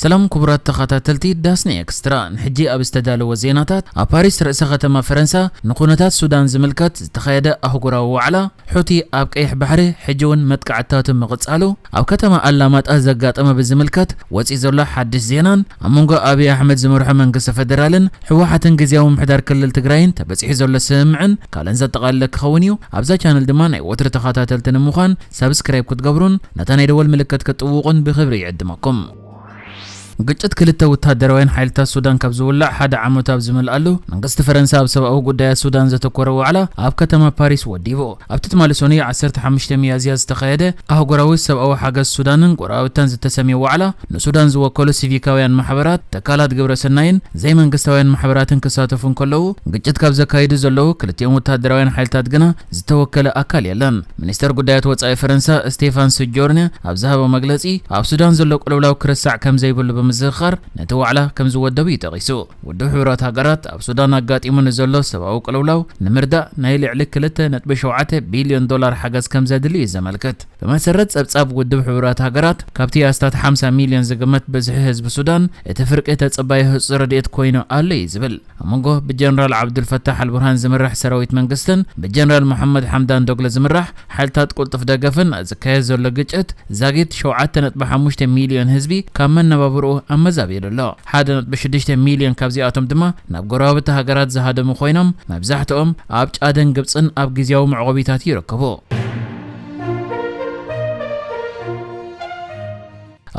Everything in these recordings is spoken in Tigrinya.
ሰላም ክቡራት ተኸታተልቲ ዳስኒ ኤክስትራ፣ ንሕጂ ኣብ ዝተዳለወ ዜናታት፣ ኣብ ፓሪስ ርእሰ ከተማ ፈረንሳ ንኩነታት ሱዳን ዝምልከት ዝተኻየደ ኣህጉራዊ ዋዕላ፣ ሑቲ ኣብ ቀይሕ ባሕሪ ሕጂ እውን መጥቃዕትታቱ ምቕጻሉ፣ ኣብ ከተማ ኣላማጣ ዘጋጠመ ብዝምልከት ወጺኡ ዘሎ ሓድሽ ዜናን ኣብ መንጎ ኣብይ ኣሕመድ ዝመርሖ መንግስቲ ፈደራልን ህወሓትን ግዝያዊ ምምሕዳር ክልል ትግራይን ተበጺሑ ዘሎ ስምምዕን ካልእን ዘጠቓለለ ክኸውን እዩ። ኣብዛ ቻነል ድማ ናይ ወትሪ ተኸታተልቲ ንምዃን ሳብስክራይብ ክትገብሩን ነታ ናይ ደወል ምልክት ክትጥውቑን ብኽብሪ ይዕድመኩም። ግጭት ክልተ ወታደራውያን ሓይልታት ሱዳን ካብ ዝውላዕ ሓደ ዓመት ኣብ ዝመልኣሉ፣ መንግስቲ ፈረንሳ ኣብ ሰብኣዊ ጉዳያት ሱዳን ዘተኮረ ዋዕላ ኣብ ከተማ ፓሪስ ወዲቡ። ኣብቲ ትማሊ ሰኑይ ዓሰርተ ሓሙሽተ ሚያዝያ ዝተኻየደ ኣህጉራዊ ሰብኣዊ ሓገዝ ሱዳንን ጎረባብታን ዝተሰምየ ዋዕላ፣ ንሱዳን ዝወከሉ ሲቪካውያን ማሕበራት፣ ትካላት ግብረ ሰናይን ዘይመንግስታውያን ማሕበራትን ክሳተፉ እንከለዉ፣ ግጭት ካብ ዘካይዱ ዘለዉ ክልቲኦም ወታደራውያን ሓይልታት ግና ዝተወከለ ኣካል የለን። ሚኒስተር ጉዳያት ወጻኢ ፈረንሳ ስቴፋን ስጆርነ ኣብ ዝሃቦ መግለጺ፣ ኣብ ሱዳን ዘሎ ቅልውላው ክርሳዕ ከም ዘይብሉ ብምዝኽኻር፣ ነቲ ዋዕላ ከም ዝወደቡ እዩ ጠቒሱ። ውድብ ሕቡራት ሃገራት ኣብ ሱዳን ኣጋጢሙ ንዘሎ ሰብኣዊ ቅልውላው ንምርዳእ ናይ ልዕሊ ክልተ ነጥቢ ሸውዓተ ቢልዮን ዶላር ሓገዝ ከም ዘድሊ እዩ ዘመልክት። ብመሰረት ጸብጻብ ውድብ ሕቡራት ሃገራት፣ ካብቲ ኣስታት ሓምሳ ሚልዮን ዝግመት ብዝሒ ህዝቢ ሱዳን፣ እቲ ፍርቂ ተጸባዪ ህጹጽ ረድኤት ኮይኑ ኣሎ እዩ ዝብል። ኣብ መንጎ ብጀነራል ዓብዱልፈታሕ ኣልቡርሃን ዝምራሕ ሰራዊት መንግስትን ብጀነራል መሓመድ ሓምዳን ዶግሎ ዝምራሕ ሓይልታት ቅልጡፍ ደገፍን ዝካየድ ዘሎ ግጭት፣ ዛጊት ሸውዓተ ነጥቢ ሓሙሽተ ሚልዮን ህዝቢ ካብ መነባብርኡ ኣመዛቢሉ ኣሎ። ሓደ ነጥቢ ሽዱሽተ ሚልዮን ካብዚኣቶም ድማ ናብ ጎረባብቲ ሃገራት ዝሃደሙ ኮይኖም፣ መብዛሕትኦም ኣብ ጫድን ግብጽን ኣብ ግዝያዊ መዕቆቢታት ይርከቡ።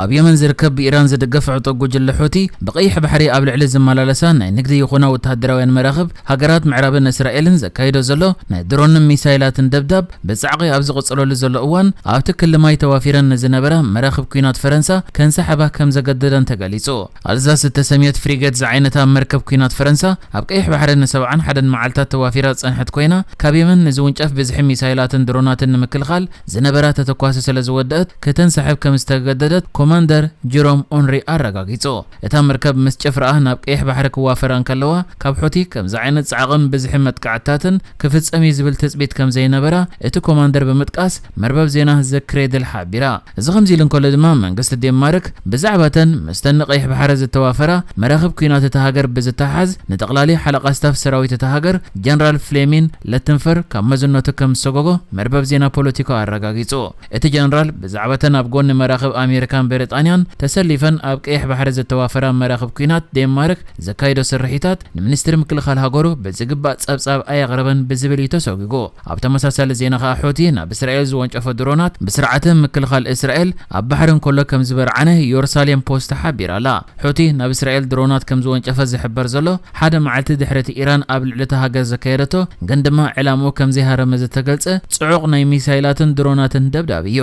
ኣብ የመን ዝርከብ ብኢራን ዝድገፍ ዕጡቕ ጉጅለ ሑቲ፣ ብቐይሕ ባሕሪ ኣብ ልዕሊ ዝመላለሳ ናይ ንግዲ ይኹና ወተሃደራውያን መራኽብ ሃገራት ምዕራብን እስራኤልን ዘካይዶ ዘሎ ናይ ድሮንን ሚሳይላትን ደብዳብ ብጻዕቒ ኣብ ዝቕጽለሉ ዘሎ እዋን፣ ኣብቲ ክሊ ማይ ተዋፊረን ንዝነበራ መራኽብ ኲናት ፈረንሳ ከንሳሕባ ከም ዘገደደን ተገሊጹ። ኣልዛስ እተሰምየት ፍሪጌት ዝዓይነታ መርከብ ኲናት ፈረንሳ፣ ኣብ ቀይሕ ባሕሪ ንሰብዓን ሓደን መዓልታት ተዋፊራ ዝጸንሐት ኮይና፣ ካብ የመን ንዝውንጨፍ ብዝሒ ሚሳይላትን ድሮናትን ንምክልኻል ዝነበራ ተተኳሲ ስለ ዝወደአት፣ ከተንሳሕብ ከም ዝተገደደት ኮማንደር ጅሮም ኦንሪ ኣረጋጊጹ። እታ መርከብ ምስ ጭፍራኣ ናብ ቀይሕ ባሕሪ ክዋፈራ እንከለዋ፣ ካብ ሑቲ ከምዚ ዓይነት ጻዕቕን ብዝሒ መጥቃዕትታትን ክፍጸም እዩ ዝብል ትጽቢት ከም ዘይነበራ እቲ ኮማንደር ብምጥቃስ፣ መርበብ ዜና ዘ ክሬድል ሓቢራ። እዚ ከምዚ ኢሉ እንከሎ ድማ፣ መንግስቲ ዴንማርክ ብዛዕባተን ምስተን ንቐይሕ ባሕሪ ዝተዋፈራ መራኽብ ኲናት እታ ሃገር ብዝተሓሓዝ፣ ንጠቕላሊ ሓለቓ ስታፍ ሰራዊት እታ ሃገር ጀነራል ፍሌሚን ለትንፈር ካብ መዝነቱ ከም ዝሰጎጎ መርበብ ዜና ፖለቲኮ ኣረጋጊጹ። እቲ ጀነራል ብዛዕባተን ኣብ ጎኒ መራኽብ ኣሜሪካን ብሪጣንያን ተሰሊፈን ኣብ ቀይሕ ባሕሪ ዝተዋፈራ መራኽብ ኲናት ዴንማርክ ዘካይዶ ስርሒታት፣ ንሚኒስትሪ ምክልኻል ሃገሩ ብዝግባእ ጸብጻብ ኣየቕረበን ብዝብል እዩ ተሰጒጉ። ኣብ ተመሳሳሊ ዜና ከኣ፣ ሑቲ ናብ እስራኤል ዝወንጨፎ ድሮናት ብስርዓተ ምክልኻል እስራኤል ኣብ ባሕሪ እንከሎ ከም ዝበርዓነ ዮርሳሌም ፖስት ሓቢራ ኣላ። ሑቲ ናብ እስራኤል ድሮናት ከም ዝወንጨፈ ዝሕበር ዘሎ፣ ሓደ መዓልቲ ድሕሪ እቲ ኢራን ኣብ ልዕሊ እታ ሃገር ዘካየደቶ፣ ግን ድማ ዕላምኡ ከም ዘይሃረመ ዝተገልጸ ጽዑቕ ናይ ሚሳይላትን ድሮናትን ደብዳብ እዩ።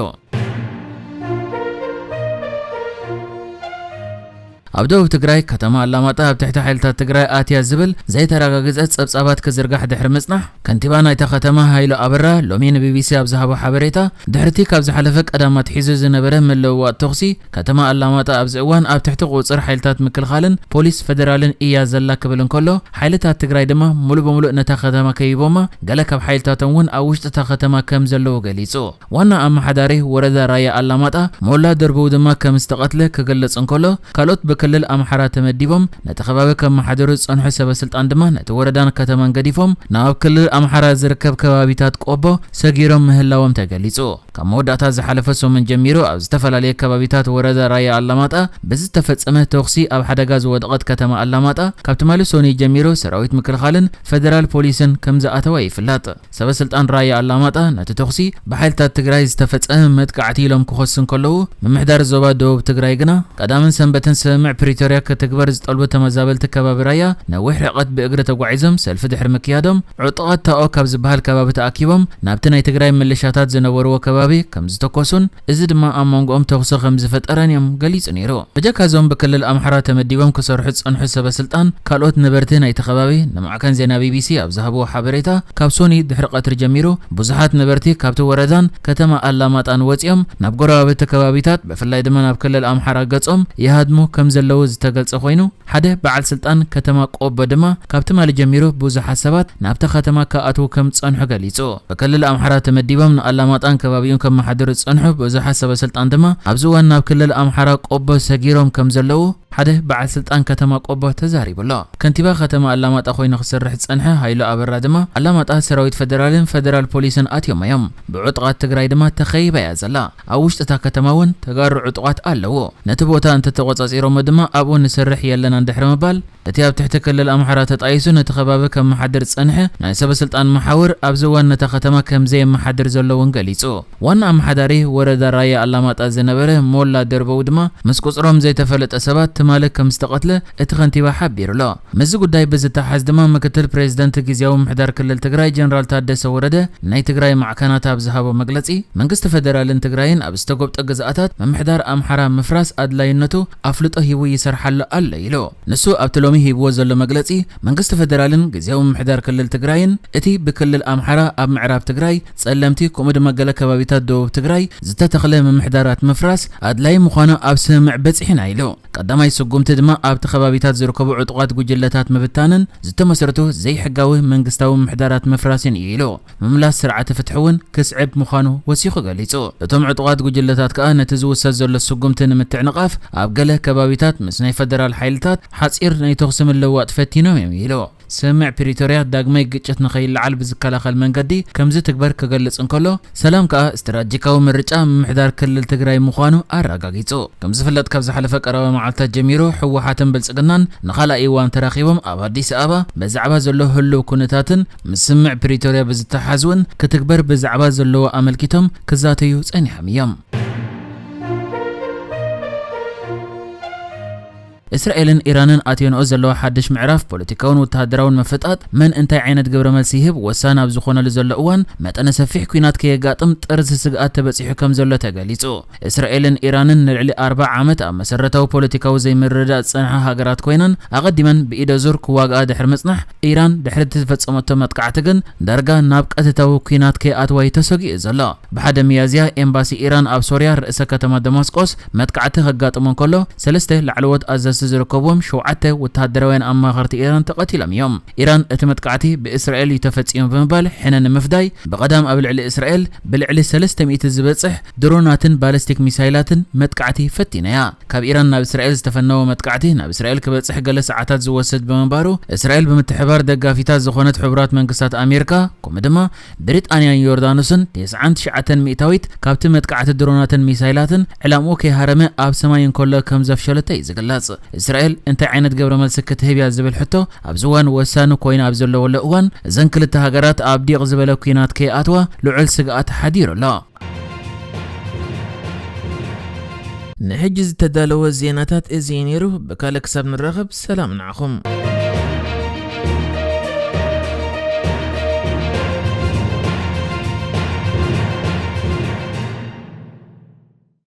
ኣብ ደቡብ ትግራይ ከተማ ኣላማጣ ኣብ ትሕቲ ሓይልታት ትግራይ ኣትያ ዝብል ዘይተረጋገጸ ጸብጻባት ክዝርጋሕ ድሕሪ ምጽናሕ፣ ከንቲባ ናይታ ከተማ ሃይሉ ኣበራ ሎሚ ንቢቢሲ ኣብ ዝሃቦ ሓበሬታ፣ ድሕርቲ ካብ ዝሓለፈ ቀዳም ኣትሒዙ ዝነበረ ምልውዋጥ ተኹሲ፣ ከተማ ኣላማጣ ኣብዚ እዋን ኣብ ትሕቲ ቁጽር ሓይልታት ምክልኻልን ፖሊስ ፈደራልን እያ ዘላ ክብል እንከሎ፣ ሓይልታት ትግራይ ድማ ሙሉእ ብሙሉእ ነታ ከተማ ከቢቦማ፣ ገለ ካብ ሓይልታቶም እውን ኣብ ውሽጢ እታ ከተማ ከም ዘለዉ ገሊጹ። ዋና ኣመሓዳሪ ወረዳ ራያ ኣላማጣ ሞላ ደርበው ድማ ከም ዝተቐትለ ክገልጽ እንከሎ፣ ካልኦት ብክልል ኣምሓራ ተመዲቦም ነቲ ከባቢ ከመሓድሩ ዝጸንሑ ሰበ ስልጣን ድማ ነቲ ወረዳን ከተማን ገዲፎም ናብ ክልል ኣምሓራ ዝርከብ ከባቢታት ቆቦ ሰጊሮም ምህላዎም ተገሊጹ። ካብ መወዳእታ ዝሓለፈ ሰሙን ጀሚሩ ኣብ ዝተፈላለዩ ከባቢታት ወረዳ ራያ ኣላማጣ ብዝተፈጸመ ተኹሲ ኣብ ሓደጋ ዝወደቐት ከተማ ኣላማጣ፣ ካብ ትማሊ ሰኑይ ጀሚሩ ሰራዊት ምክልኻልን ፈደራል ፖሊስን ከም ዝኣተዋ ይፍለጥ። ሰበ ስልጣን ራያ ኣላማጣ ነቲ ተኹሲ ብሓይልታት ትግራይ ዝተፈጸመ መጥቃዕቲ ኢሎም ክኸሱ እንከለዉ፣ ምምሕዳር ዞባ ደቡብ ትግራይ ግና ቀዳምን ሰንበትን ስምምዕ ፕሪቶርያ ክትግበር ዝጠልቡ ተመዛበልቲ ከባቢ ራያ ነዊሕ ርሕቀት ብእግሪ ተጓዒዞም ሰልፊ ድሕሪ ምክያዶም፣ ዕጡቓት ታኦ ካብ ዝበሃል ከባቢ ተኣኪቦም ናብቲ ናይ ትግራይ ምልሻታት ዝነበርዎ ከባቢ ከም ዝተኮሱን፣ እዚ ድማ ኣብ መንጎኦም ተኹሲ ከም ዝፈጠረን እዮም ገሊጹ ነይሩ። ብጀካ እዞም ብክልል ኣምሓራ ተመዲቦም ክሰርሑ ዝጸንሑ ሰበ ስልጣን፣ ካልኦት ነበርቲ ናይቲ ከባቢ ንማዕከን ዜና ቢቢሲ ኣብ ዝሃብዎ ሓበሬታ፣ ካብ ሶኒ ድሕሪ ቀትሪ ጀሚሩ ብዙሓት ነበርቲ ካብቲ ወረዳን ከተማ ኣላማጣን ወጺኦም ናብ ጎረባብቲ ከባቢታት፣ ብፍላይ ድማ ናብ ክልል ኣምሓራ ገጾም ይሃድሙ ከም ዘለዉ ዝተገልጸ ኮይኑ፣ ሓደ በዓል ስልጣን ከተማ ቆቦ ድማ ካብ ትማሊ ጀሚሩ ብዙሓት ሰባት ናብታ ከተማ ክኣትዉ ከም ዝጸንሑ ገሊጹ። ብክልል ኣምሓራ ተመዲቦም ንኣላማጣን ከባቢኡን ከመሓድሩ ዝጸንሑ ብዙሓት ሰበ ስልጣን ድማ ኣብዚ እዋን ናብ ክልል ኣምሓራ ቆቦ ሰጊሮም ከም ዘለዉ ሓደ በዓል ስልጣን ከተማ ቆቦ ተዛሪቡ ኣሎ። ከንቲባ ከተማ ኣላማጣ ኮይኑ ክሰርሕ ዝጸንሐ ሃይሉ ኣበራ ድማ ኣላማጣ ሰራዊት ፈደራልን ፈደራል ፖሊስን ኣትዮማ እዮም። ብዕጡቓት ትግራይ ድማ ተኸይባ እያ ዘላ። ኣብ ውሽጢ እታ ከተማ እውን ተጋሩ ዕጡቓት ኣለዉ። ነቲ ቦታ እንተተቖጻጺሮሞ ድማ ኣብኡ ንሰርሕ የለናን ድሕሪ ምባል፣ እቲ ኣብ ትሕቲ ክልል ኣምሓራ ተጣይሱ ነቲ ከባቢ ከመሓድር ዝጸንሐ ናይ ሰበ ስልጣን መሓውር ኣብዚ እዋን ነታ ከተማ ከም ዘየመሓድር ዘሎ እውን ገሊጹ። ዋና ኣመሓዳሪ ወረዳ ራያ ኣላማጣ ዝነበረ ሞላ ደርበው ድማ ምስ ቁጽሮም ዘይተፈለጠ ሰባት ትማሊ ከም ዝተቐትለ እቲ ከንቲባ ሓቢሩ ኣሎ። ምስዚ ጉዳይ ብዝተሓዝ ድማ ምክትል ፕሬዚደንት ግዝያዊ ምምሕዳር ክልል ትግራይ ጀነራል ታደሰ ወረደ ናይ ትግራይ ማዕከናት ኣብ ዝሃቦ መግለጺ፣ መንግስቲ ፈደራልን ትግራይን ኣብ ዝተጎብጠ ግዝኣታት ምምሕዳር ኣምሓራ ምፍራስ ኣድላይነቱ ኣፍልጦ ሂቡ ይሰርሓሉ ኣሎ ኢሉ። ንሱ ኣብቲ ሎሚ ሂብዎ ዘሎ መግለጺ፣ መንግስቲ ፈደራልን ግዝያዊ ምምሕዳር ክልል ትግራይን እቲ ብክልል ኣምሓራ ኣብ ምዕራብ ትግራይ፣ ጸለምቲ፣ ከምኡ ድማ ገለ ከባቢታት ደቡብ ትግራይ ዝተተኽለ ምምሕዳራት ምፍራስ ኣድላይ ምዃኑ ኣብ ስምምዕ በጺሕና ኢሉ። ቀዳማይ ስጉምቲ ድማ ኣብቲ ከባቢታት ዝርከቡ ዕጡቓት ጉጅለታት ምብታንን ዝተመስረቱ ዘይሕጋዊ መንግስታዊ ምምሕዳራት ምፍራስን እዩ ኢሉ። ምምላስ ስርዓተ ፍትሒ እውን ክስዕብ ምዃኑ ወሲኹ ገሊጹ። እቶም ዕጡቓት ጉጅለታት ከኣ ነቲ ዝውሰድ ዘሎ ስጉምቲ ንምትዕንቓፍ ኣብ ገለ ከባቢታት ምስ ናይ ፈደራል ሓይልታት ሓጺር ናይ ተኹሲ ምልውዋጥ ፈቲኖም እዮም ኢሉ። ስምምዕ ፕሪቶርያ ዳግማይ ግጭት ንኸይለዓል ብዝከላኸል መንገዲ ከም ዝትግበር ክገልጽ እንከሎ፣ ሰላም ከኣ ስትራቴጂካዊ ምርጫ ምምሕዳር ክልል ትግራይ ምዃኑ ኣረጋጊጹ። ከም ዝፍለጥ፣ ካብ ዝሓለፈ ቀረባ መዓልታት ጀሚሩ ህወሓትን ብልጽግናን ንኻልኣይ እዋን ተራኺቦም ኣብ ኣዲስ ኣበባ ብዛዕባ ዘሎ ህልው ኩነታትን ምስ ስምምዕ ፕሪቶርያ ብዝተሓዝ እውን ክትግበር ብዛዕባ ዘለዎ ኣመልኪቶም ክዛተዩ ጸኒሖም እዮም። እስራኤልን ኢራንን ኣትዮንኦ ዘለዋ ሓድሽ ምዕራፍ ፖለቲካውን ወተሃደራውን ምፍጣጥ መን እንታይ ዓይነት ግብረ መልሲ ይህብ ወሳኒ ኣብ ዝኾነሉ ዘሎ እዋን፣ መጠነ ሰፊሕ ኲናት ከየጋጥም ጥርዚ ስግኣት ተበጺሑ ከም ዘሎ ተገሊጹ። እስራኤልን ኢራንን ንልዕሊ ኣርብዓ ዓመት ኣብ መሰረታዊ ፖለቲካዊ ዘይምርድዳእ ዝጸንሓ ሃገራት ኮይነን፣ ኣቐዲመን ብኢደ ዙር ክዋግኣ ድሕሪ ምጽናሕ፣ ኢራን ድሕሪ እቲ ዝፈጸመቶ መጥቃዕቲ ግን ዳርጋ ናብ ቀጥታዊ ኲናት ከይኣትዋ እዩ ተሰጊኡ ዘሎ። ብሓደ ሚያዝያ ኤምባሲ ኢራን ኣብ ሶርያ ርእሰ ከተማ ደማስቆስ መጥቃዕቲ ከጋጥሞ እንከሎ፣ ሰለስተ ላዕለዎት ኣዘዝቲ ዝርከብዎም ሸውዓተ ወተሃደራውያን ኣማኸርቲ ኢራን ተቐቲሎም እዮም። ኢራን እቲ መጥቃዕቲ ብእስራኤል እዩ ተፈጺሙ ብምባል ሕነ ንምፍዳይ ብቐዳም ኣብ ልዕሊ እስራኤል ብልዕሊ ሰለስተ ሚእቲ ዝበጽሕ ድሮናትን ባለስቲክ ሚሳይላትን መጥቃዕቲ ፈቲና እያ። ካብ ኢራን ናብ እስራኤል ዝተፈነወ መጥቃዕቲ ናብ እስራኤል ክበጽሕ ገለ ሰዓታት ዝወስድ ብምንባሩ፣ እስራኤል ብምትሕባር ደጋፊታት ዝኾነት ሕቡራት መንግስታት ኣሜሪካ፣ ከምኡ ድማ ብሪጣንያን ዮርዳኖስን ተስዓን ትሽዓተን ሚእታዊት ካብቲ መጥቃዕቲ ድሮናትን ሚሳይላትን ዕላምኡ ከይሃረመ ኣብ ሰማይ እንከሎ ከም ዘፍሸለቶ እዩ ዝግለጽ። እስራኤል እንታይ ዓይነት ግብረ መልሲ ክትህብ እያ ዝብል ሕቶ ኣብዚ እዋን ወሳኒ ኮይኑ ኣብ ዘለወሉ እዋን፣ እዘን ክልተ ሃገራት ኣብ ዲቕ ዝበለ ኲናት ከይኣትዋ ልዑል ስግኣት ሓዲሩ ኣሎ። ንሕጂ ዝተዳለወ ዜናታት እዚ እዩ ነይሩ። ብካልእ ክሳብ ንራኸብ ሰላም ንዓኹም።